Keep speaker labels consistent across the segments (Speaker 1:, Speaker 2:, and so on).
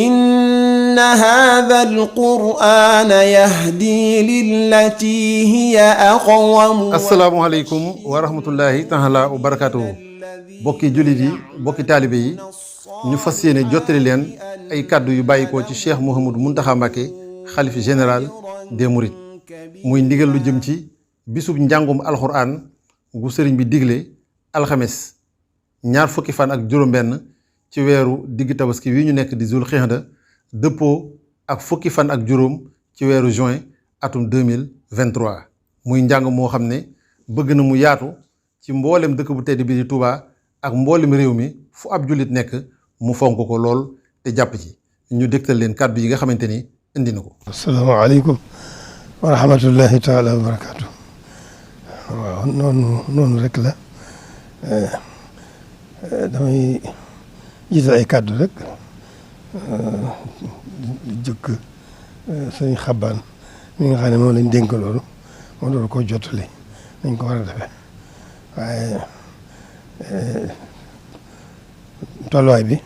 Speaker 1: إن هذا القرآن يهدي للتي هي أقوم.
Speaker 2: asalaamaaleykum wa rahmatullahi taala wa barakaatuhu. bokki jullit yi bokki taalibe yi ñu fas yéene jottali leen ay kàddu yu bàyyikoo ci Cheikh Mouhamadou Mountakha Mbacké xalif général des Mourides muy ndigal lu jëm ci bisub njàngum alxuraan gu sëriñ bi digle alxames ñaar fukki fan ak juróom-benn ci weeru digg tabaski wi ñu nekk di Zul Xixda dëppoo ak fukki fan ak juróom ci weeru juin atum 2023 muy njàng moo xam ne bëgg na mu yaatu ci mboolem dëkk bu tedd bi di Touba ak mboolem réew mi fu ab jullit nekk mu fonk ko lool te jàpp ci ñu dégtal leen kàddu yi nga xamante ni indi na ko.
Speaker 3: asalaamaaleykum wa rahmatullahi taala wa barakaatu. waaw noonu rek la damay jiital ay kàddu rek jëkk sëñ Xabaan mi nga xam ne moom lañ dénk loolu moo doon ko jottali nañ ko war a defee waaye tolluwaay bi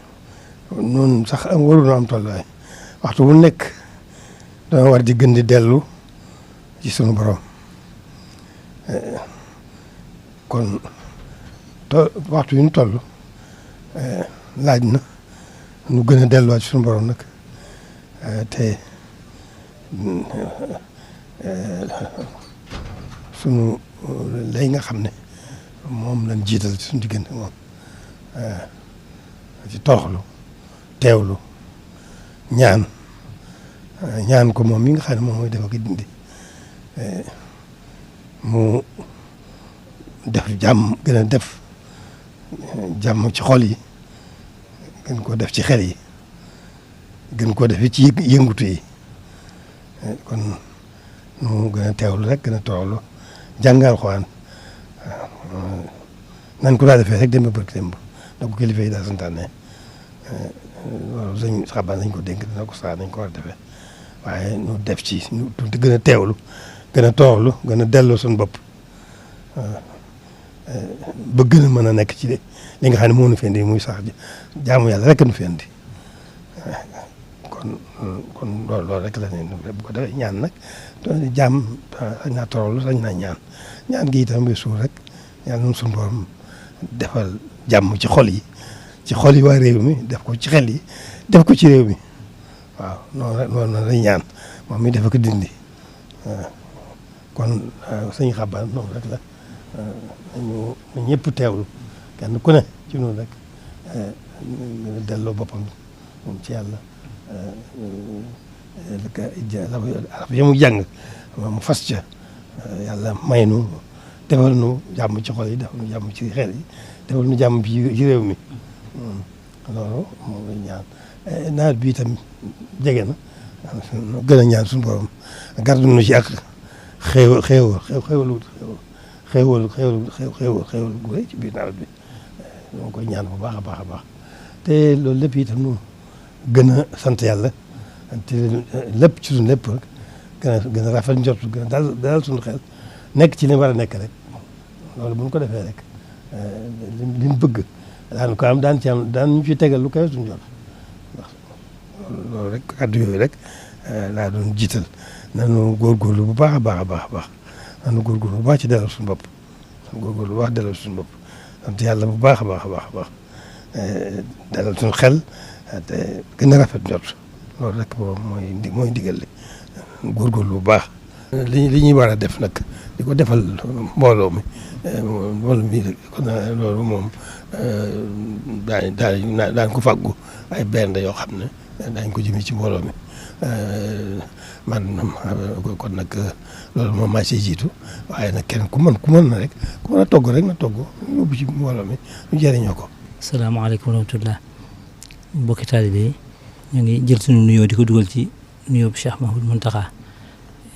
Speaker 3: noonu sax waruñoo am tolluwaay waxtu bu nekk dama war di gën di dellu ci sunu borom kon waxtu yu ñu toll laaj na nu gën a delluwaat ci sunu borom nag te sunu lay nga xam ne moom lañ jiital ci suñu diggante moom ci toroxlu teewlu ñaan ko moom mi nga xam ne moom mooy def ak dindi mu def jàmm gën a def jàmm ci xol yi gën koo def ci xel yi gën koo def ci yëngutu yi kon nu gën a teewlu rek gën a toroxlu jàngal Alxuraan nan ko daa defee rek démb barki démb da ko kilifa yi daa santaane loolu sëñ Xabaan lañ ko dénk dina ko saa nañ ko war a defee waaye nu def ci nu gën a teewlu gën a toroxlu gën a delloo suñu bopp ba gën a mën a nekk ci li nga xam ne moo nu fi indi muy sax jaamu yàlla rek nu fi indi kon loolu rek la ne bu ko defee ñaan nag jaam sañ naa toroxlu sañ naa ñaan gi itam bi suur rek yàlla noonu suñu borom defal jàmm ci xol yi waa réew mi def ko ci xel yi def ko ci réew mi waaw noonu lay ñaan moom mi dafa ko dindi kon sëñ Xabaan noonu rek la ñu ñëpp teewlu kenn ku ne ci noonu rek delloo boppam moom ci yàlla arab ya mu jàng mu fas ca yàlla may nu defal nu jàmm ci xol yi defal nu jàmm ci xel yi defal nu jàmm ci réew mi loolu moom lañ ñaan nawet bi itam jege na gën a ñaan suñu borom gardu nu ci ak xéewal gu rëy ci biir nawet bi ñoo koy ñaan bu baax a baax a baax te loolu lépp itam nu gën a sant yàlla te lépp ci suñu lépp rek gën a rafet njort gën a dalal suñu xel nekk ci li war a nekk rek loolu bu ñu ko defee rek li ñu bëgg daan ko am daan ñu ci tegal lu kawe suñu jot ndax loolu rek kàddu yooyu rek laa doon jiital nanu góorgóorlu bu baax a baax a baax a baax nanu góorgóorlu bu baax ci dalal suñu bopp nanu góorgóorlu bu baax dalal suñu bopp sant yàlla bu baax a baax a baax a baax dalal suñu xel te gën a rafet njort loolu rek moom mooy ndigal li góorgóorlu bu baax li ñuy war a def nag di ko defal mbooloo mi loolu moom daan ko fàggu ay benn yoo xam ne daañ ko jëmee ci mbooloo mi man kon nag loolu moom maa siy jiitu waaye nag kenn ku mën na rek ku mën a togg rek na togg yóbbu ci mbooloo mi ñu jëriñoo ko.
Speaker 4: asalaamaaleykum wa rahmatulah mbokki taalibe yi ñu ngi jël suñu nuyoo di ko dugal ci nuyoo Cheikh Mouhamadou Mountakha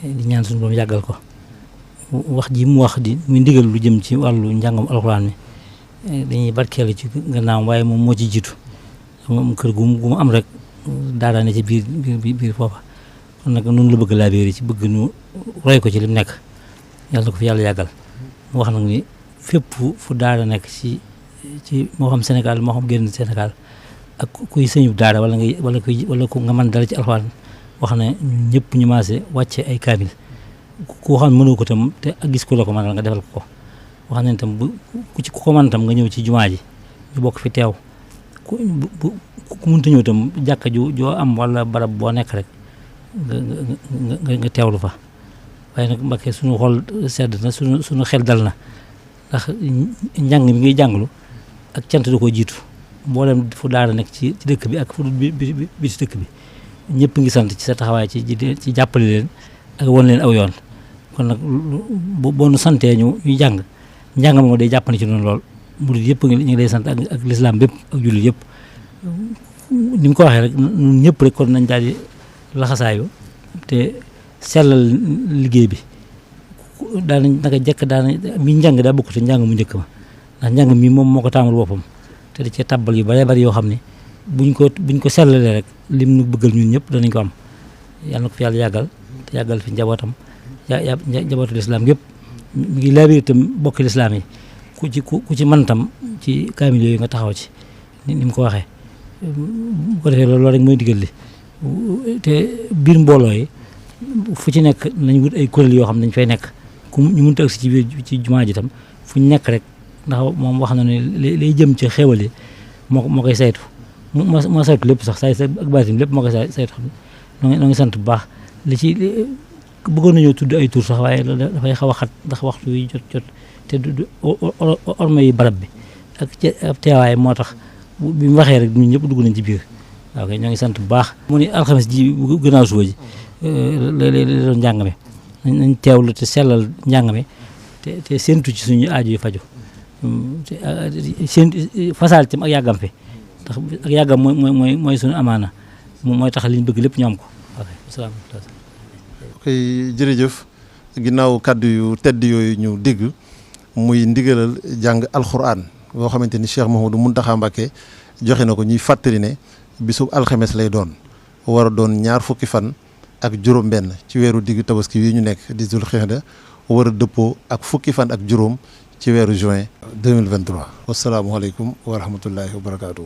Speaker 4: di ñaan suñu borom yàggal ko wax ji mu wax di muy ndigal lu jëm ci wàllu njàngam alxuraan mi dañuy barkeelu ci gannaawam waaye moom moo ci jiitu moom kër gu mu am rek daara ne ci biir foofa kon nag noonu la bëgg laa biir ci bëgg nu roy ko ci lim nekk yàlla ko fi yàlla yàggal mu wax nag ni fépp fu daara nekk ci moo xam Sénégal moo xam génn Sénégal ak kuy sëñu daara wala ku nga mën dara ci alxuraan wax ne ñun ñëpp ñu maase wàcce ay kaamil ku xam mënoo ko tam te gis ko la ko mënal nga defal ko wax nañ tam ku ko mën tam nga ñëw ci jumaa ji ñu bokk fi teew ku mënta ñëw tam jàkka joo am wala barab boo nekk rek nga teewlu fa waaye nag Mbàkke suñu xol sedd na suñu xel dal na ndax njàng mi ngay jànglu ak cant da ko jiitu mboolem fu daara nekk ci dëkk bi ak fu bi ci dëkk bi ñëpp ngi sant ci sa taxawaay ci jàppale leen ak won leen aw yoon kon nag boo nu santee ñu jàng moom day jàppale ci noonu lool murid yëpp ñu ngi lay sant ak lislaam bépp ak jullit yëpp ni mu ko waxee rek ñun ñëpp rek kon nañ daal di laxasaayu te sellal liggéey bi daanañ naka jekk mi njàng daa bokk te njàng mu njëkk ma ndax njàng mi moom moo ko taamal boppam te da cee tabbal yu bare bari yoo xam ne buñ ko sellalee rek lim nu bëggal ñun ñëpp danañ ko am yàlla na ko fi yàlla yàggal te yàggal fi njabootam njabootu lislaam yëpp mi ngi laabir itam bokki lislaam yi ku ci mën tam ci kaamil yooyu nga taxaw ci ni mu ko waxee bu ko defee loolu rek mooy digal li te biir mbooloo yi fu ci nekk nañ wut ay kuréel yoo xam ne dañ fay nekk ñu mënta agsi ci biir ci jumaa ji tam fu ñu nekk rek ndax moom wax na ne lay jëm ci xéwal yi moo koy saytu moo saytu lépp sax say ak baatim lépp moo koy saytu xam ne noo ngi sant bu baax li ci bëggoon nañoo tudd ay tur sax waaye dafay xaw a xat ndax waxtu yi jot te du orma yi barab bi ak teewaay moo tax bi mu waxee rek ñun ñëpp dugg nañ ci biir waaw kay ñoo ngi sant bu baax mu ni alxames ji gannaaw suba ji léeg-léeg doon njàng mi nañ teewlu te sellal njàng mi te séentu ci suñu aaju yu faju seen fasaal tam ak yàggam fi ndax ak yàggam mooy suñu amaana mooy tax liñ bëgg lépp ñu am ko ok asalaamaaleykum.
Speaker 2: ok jërëjëf ginnaaw kàddu yu tedd yooyu ñu dégg muy ndigalal jàng alxuraan boo xamante ni Cheikh Mouhamadou Mountakha Mbacké joxe na ko ñuy fàttali ne bisub alxames lay doon war a doon 2 fukki fan ak juróom-benn ci weeru diggu tabaski wi ñu nekk di Zul Xijda war a dëppoo ak fukki fan ak juróom ci weeru juin 2023. wasalaamualeykum wa rahmatullahi wa barakaatu.